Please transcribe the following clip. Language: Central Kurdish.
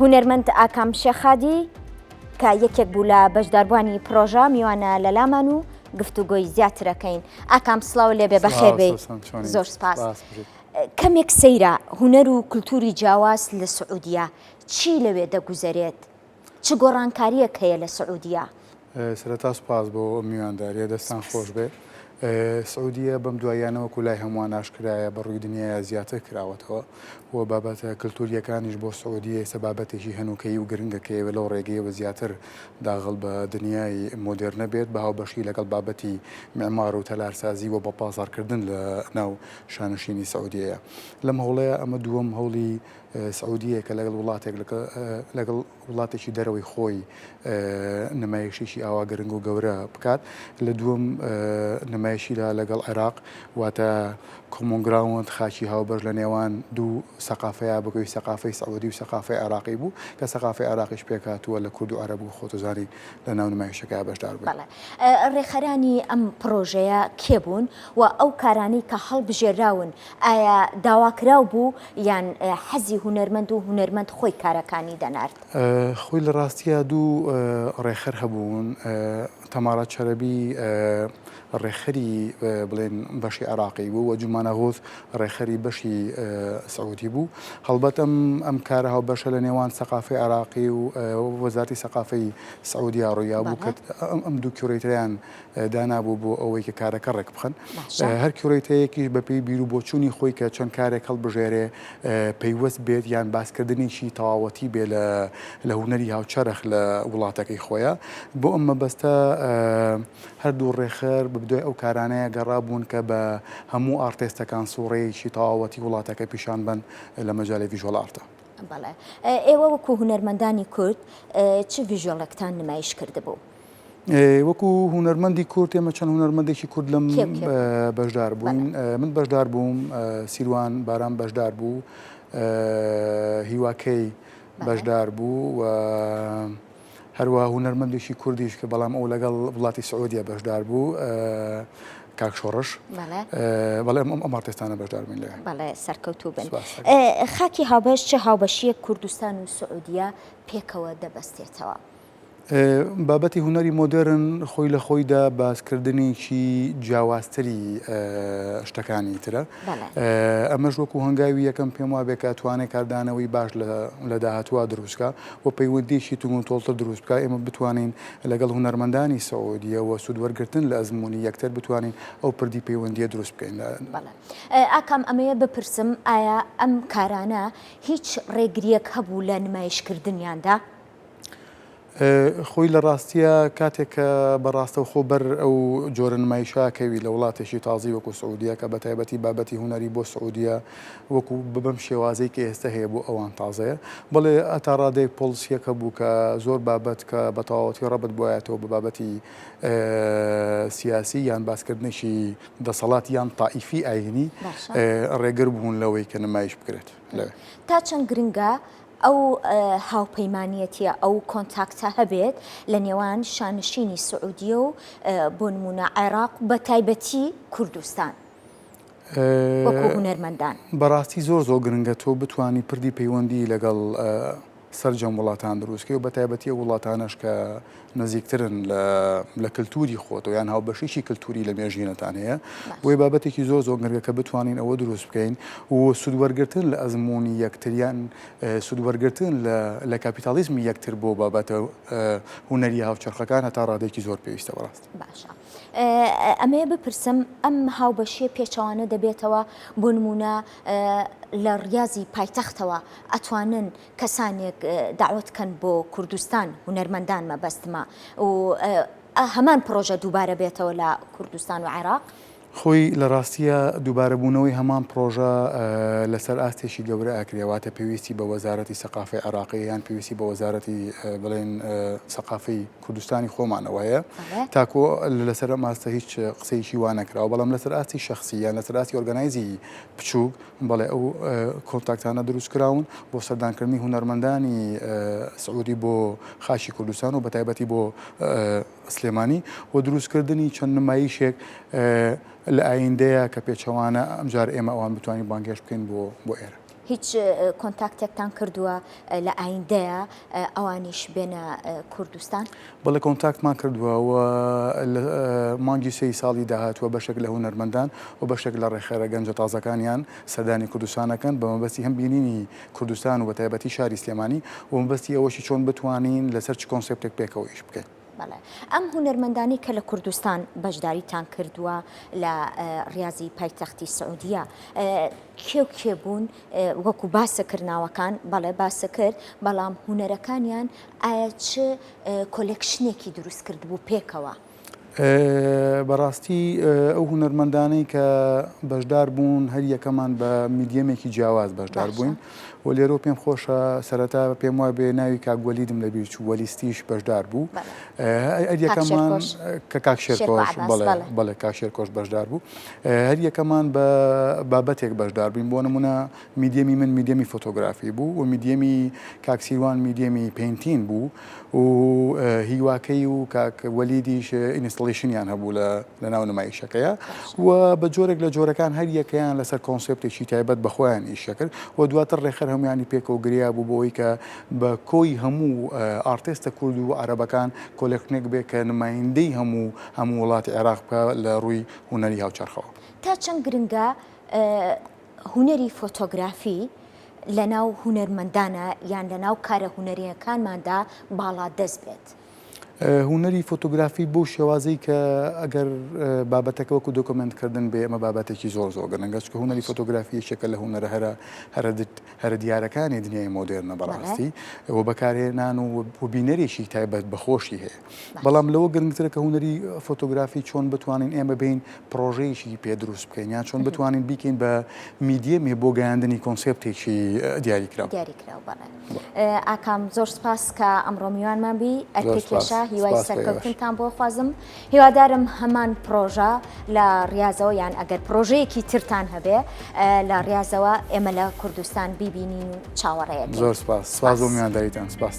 هونەرمەند ئاکام شێخادی کە یەکێک بوو لە بەشداربووانی پرۆژە میوانە لەلامان و گفتوگۆی زیاترەکەین ئاکام سڵاو لێبێ بەخێر بێی زۆر سپاس. کەمێک سەیرە هونەر و کولتوری جیاواز لە سعودیە چی لەوێ دەگوزەرێت؟ چ گۆڕانکارییەک هەیە لە سعودیە؟ سەرەتا سوپاس بۆ ئەم میوانداریە دەستان خۆش بێ. سعودیە بەم دواییانە وەکو لای هەمووان ئاشکرایە بە ڕووی دنیایا زیاتر کراوەتەوە و بابەتە کلتورییەکانیش بۆ سعودیە ئێستا بابەتێکی هەنووکەیی و گرنگە کە ئێوە لەو ڕێگەیەوە زیاتر داغڵ بە دنیای مۆدێرنە بێت بە هاوبەشی لەگەڵ بابەتی میعمار و تەلارسازی و بەبازاڕکردن لە ناو شانشینی سعودیەیە. لەم هەوڵەیا ئەمە دووەم هەوڵی سعودیەیە کە لەگەڵ وڵاتێک لەگەڵ وڵاتێکی دەرەوەی خۆی نمایشێکی ئاوا گرنگ و گەورە بکات. لە دووەم نمایشیدا لەگەڵ عێراق واتە common ground خاکی هاوبەش لە نێوان دوو سەقافەیا بکەوی سەقافەی سعودی و سەقافەی عێراقی بوو کە سەقافەی عێراقیش پێکهاتووە لە کورد و عەرەب و خۆتەزانی لە ناو نمایشەکەیا بەشدار بووین. بەڵێ. ڕێکخەرانی ئەم پڕۆژەیە کێ بوون و ئەو کارانەی کە هەڵبژێراون ئایا داواکراو بوو یان حەزی هونەرمەند و هونەرمەند خۆی کارەکانی دەنارد؟ خۆی لە ڕاستیا دوو ڕێکخەر هەبوون، تەمارا چەرەبی ڕێکخەری بڵێن بەشی عێراقی بوو و جومانە غوث ڕێکخەری بەشی سعودی بوو. هەڵبەت ئەم ئەم کارە هاوبەشە لە نێوان سەقافەی عێراقی و وەزارەتی سەقافەی سعودیا ڕوویا بوو کە ئەم دوو curator یان دانابوو بۆ ئەوەی کە کارەکە ڕێک بخەن. هەر curator ێکیش بەپێی بیر و بۆچوونی خۆی کە چەند کارێک هەڵبژێرێ پەیوەست بێت یان باسکردنێکی تەواوەتی بێ لە لە هونەری هاوچەرخ لە وڵاتەکەی خۆیا. بۆ ئەم مەبەستە هەردوو ڕێکخەر بەدوای ئەو کارانەیە گەڕابوون کە بە هەموو ئارتێستەکان سووڕەیەکی تەواوەتی وڵاتەکە پیشان بەن لە مەجالی visual art ا. بەڵێ. ئێوە وەکوو هونەرمەندانی کورد چ visual ێکتان نمایش کردبوو؟ وەکو هونەرمەندی کورد ئێمە چەند هونەرمەندێکی کورد لەم بەشدار بووین من بەشدار بووم سیروان بارام بەشدار بوو هیواکەی بەشدار بوو و هەروە هونەرمەندێکی کوردیش کە بەڵام ئەو لەگەڵ وڵاتی سعودیە بەشدار بوو کاک شۆڕش بەڵێ ئەم ئارتێستانە بەشدار بووین لێ بەڵێ سەرکەوتوو بن خاکی هاوبەش چ هاوبەشیەک کوردستان و سعودیە پێکەوە دەبەستێتەوە؟ بابەتی هونەری مۆدێرن خۆی لە خۆیدا باسکردنێکی جیاوازتری شتەکانی ترە. ئەمەش وەکو هەنگاوی یەکەم پێم وابێ کە توانێت کاردانەوەی باش لە داهاتووە دروست بکا و پەیوەندییەکی توندوتۆڵتر دروست بکا، ئێمە بتوانین لەگەڵ هونەرمەندانی سعودیە و سوودوەرگرتن لە ئەزموونی یەکتر بتوانین ئەو پردی پەیوەندییە دروست بکەین. ئاکام ئەمەوێ بپرسم ئایا ئەم کارانە هیچ ڕێگرییەک هەبوو لە نمایشکردنیاندا؟ خۆی لە ڕاستیا کاتێک کە بە ڕاستەوخۆ بەر ئەو جۆرە نمایشە کەوی لە وڵاتێکی تازی وەکو سعودیە کە بە تایبەتی بابەتی هونەری بۆ سعودیە وەکو بەم شێوازەی کە ئێستا هەیە بۆ ئەوان تازەیە بەڵێ تا ڕادەیەک policy یەکە بوو کە زۆر بابەت کە بە تەواوەتی ڕەبت بوایەتەوە بە بابەتی سیاسی یان باسکردنێکی دەسەڵات یان تائیفی ئاینی ڕێگر بوون لەوەی کە نمایش بکرێت لەوێ. تا چەند گرنگە ئەو هاوپەیمانیەتیە، ئەو contact ە هەبێت لە نێوان شانشینی سعودیە و بۆ نموونە عێراق بە تایبەتی کوردستان وەکو هونەرمەندان؟ بەڕاستی زۆر زۆر گرنگە تۆ بتوانی پردی پەیوەندی لەگەڵ سەرجەم وڵاتان دروست کەی و بە تایبەتی ئەو وڵاتانەش کە نزیکترن لە کلتوری خۆتەوە یان هاوبەشیی کلتوری لە مێژینەتان هەیە بۆیە بابەتێکی زۆر زۆر گرنگە کە بتوانین ئەوە دروست بکەین و سوودوەرگرتن لە ئەزموونی یەکتریان سوودوەرگرتن لە کاپیتالیزمی یەکتر بۆ بابەتە هونەریە هاوچەرخەکان هەتا ڕادەیەکی زۆر پێویستە بەڕاست. باشە ئەمەیە بپرسم ئەم هاوبەشیە پێچەوانە دەبێتەوە بۆ نمونە لە ڕیازی پایتەختەوە ئەتوانن کەسانێک دەعوەت کەن بۆ کوردستان هونەرمەندان مەبەستمە و هەمان پڕۆژە دووبارە بێتەوە لە کوردستان و عێراق؟ خۆی لە ڕاستیا دووبارەبوونەوەی هەمان پڕۆژە لەسەر ئاستێکی گەورە ئەکرێ واتە پێویستی بە وەزارەتی سەقافەی عێراقی یان پێویستی بە وەزارەتی بڵێن سەقافەی کوردستانی خۆمانەوە هەیە تاکۆ لەسەر ئەم ئاستە هیچ قسەیەکی وا نەکراوە بەڵام لەسەر ئاستی شەخسی یان لەسەر ئاستی organize ی بچووک بەڵێ ئەو contact انە دروست کراون بۆ سەردانکردنی هونەرمەندانی سعودی بۆ خاکی کوردستان و بەتایبەتی بۆ سلێمانی و دروستکردنی چەند نمایشێک لە ئایندەیە کە پێچەوانە ئەمجار ئێمە ئەوان بتوانین بانگهێشت بکەین بۆ بۆ ئێرە. هیچ کۆنتاکتێکتان کردووە لە ئایندەیە ئەوانیش بێنە کوردستان؟ بەڵێ کۆنتاکتمان کردووە و لە مانگی سێی ساڵی داهاتووە بەشێک لە هونەرمەندان و بەشێک لە ڕێکخەرە گەنجە تازەکانیان سەردانی کوردستان ئەکەن بە مەبەستی هەم بینینی کوردستان و بەتایبەتی شاری سلێمانی و مەبەستی ئەوەشی چۆن بتوانین لەسەر چ کۆنسێپتێک پێکەوە ئیش بکەین. بەڵێ ئەم هونەرمەندانەی کە لە کوردستان بەشداریتان کردووە لە ڕیازی پایتەختی سعودیە کێ و کێ بوون وەکو باسە کرد ناوەکان بەڵێ باسە کرد بەڵام هونەرەکانیان ئایا چ collection ێکی دروست کردبوو پێکەوە؟ بەڕاستی ئەو هونەرمەندانەی کە بەشدار بوون هەر یەکەمان بە medium ێکی جیاواز بەشدار بووین و لێرەوە پێم خۆشە سەرەتا پێم وای بێ ناوی کاک وەلیدم لەبیر چوو وەلیستیش بەشدار بوو هەر یەکەمان کە کاک شێرکۆش بەڵێ بەڵێ کاک شێرکۆش بەشدار بوو هەر یەکەمان بە بابەتێک بەشدار بووین بۆ نمونە medium ی من medium ی فۆتۆگرافی بوو و medium ی کاک سیروان medium ی painting بوو و هیواکەی و کاک وەلیدیش installation یان هەبوو لە لەناو نمایشەکەیە و بە جۆرێک لە جۆرەکان هەر یەکەیان لەسەر concept ێکی تایبەت بە خۆیان ئیشە کرد و دواتر ڕێکخەر هەمویانی پێکەوە گریا بوو بۆی کە بە کۆی هەموو ئارتێستە کورد و عەرەبەکان collection ێک بێ کە نمایندەی هەموو هەموو وڵاتی عێراق بکە لە ڕووی هونەری هاوچەرخەوە. تا چەند گرنگە هونەری فۆتۆگرافی لەناو هونەرمەندانا یان لەناو کارە هونەرییەکانماندا باڵادەست بێت؟ هونەری فۆتۆگرافی بەو شێوازەی کە ئەگەر بابەتەکە وەکو document کردن بێ ئەمە بابەتێکی زۆر زۆر گرنگە چونکە هونەری فۆتۆگرافی یەکێکە لە هونەرە هەرە هەرە هەرە دیارەکانی دنیای مۆدێرنە بەڕاستی و بەکارهێنان و بینەرێکی تایبەت بە خۆشی هەیە بەڵام لەوە گرنگترە کە هونەری فۆتۆگرافی چۆن بتوانین ئێمە بین پڕۆژەیەکی پێ دروست بکەین یان چۆن بتوانین بیکەین بە medium ێ بۆ گەیاندنی concept ێکی دیاریکراو. دیاریکراو بەڵێ. ئاکام زۆر سپاس کە ئەمڕۆ میوانمان بی ئەرکە کێشا هیوای سەرکەوتنتان بۆ خوازم هیوادارم هەمان پرۆژە لە ڕاضەوە یان ئەگەر پرۆژەیەکی ترتان هەبێ لە ڕاضەوە ئێمە لە کوردستان بیبینین و چاوەڕێ زۆر سپاس سپاس بۆ میوانداریتان سپاس.